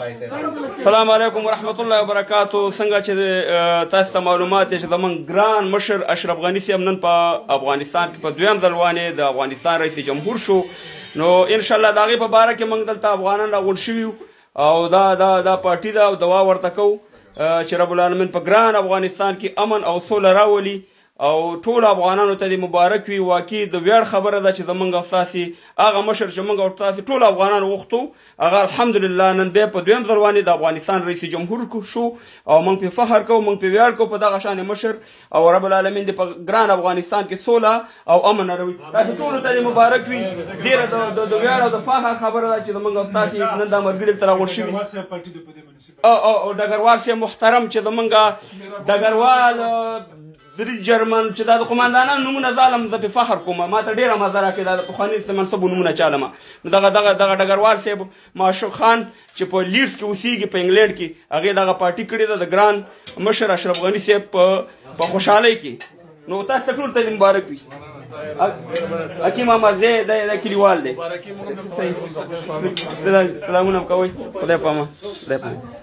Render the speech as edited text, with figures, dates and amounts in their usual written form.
السلام علیکم ورحمت الله وبرکاتو. څنګه چې تاسو ته معلومات چې زمونږ ګران مشر اشرف غني صاحب نن په افغانستان کې په دویم ځل باندې د افغانستان رئیس جمهور شو، نو ان شاء الله د هغې په باره کې موږ دلته افغانان راغونډ شوي یو او دا دا دا پارټي ده او دعا ورته کوو چې رب العالمین په ګران افغانستان کې امن او سوله راولي او ټول افغانانو ته دې مبارک وي. واقعي د ویاړ خبره ده چې زمونږ او ستاسې هغه مشر چې موږ او تاسې ټول افغانان غوښتو، هغه الحمدلله نن بیا په دویم ځل باندې د افغانستان رئیس جمهور شو او موږ پرې فخر کوو، موږ پرې ویاړ کوو په دغه شان مشر، او رب العالمین دې په ګران افغانستان کې سوله او امن راوړي. تاسو ټولو ته دې مبارک وي. ډېره د ویاړ او د فخر خبره ده چې زمونږ او ستاسې نن دا ملګري دلته راغونډ شوي. او ډګروال صاحب محترم چې زمونږ ډګروال دري جرمن چې دا د قوماندانانو نومونه ظالم زه په فخر کوم، ما ته ډېره مزه راکوي دا د پخواني منصبو نومونه چالمه. نو دغه دغه دغه ډګروال صاحب معشوق خان چې په لیډز کې اوسېږي په انګلینډ کې، هغې دغه پارټي کړې ده د ګران مشر اشرف غني صاحب په خوشحالۍ کې. نو تاسو ټول ته مبارک وي. حکیم احمد زی د کلیوال دی. سلامونه کوئ. خدای پامان، خدای پامان.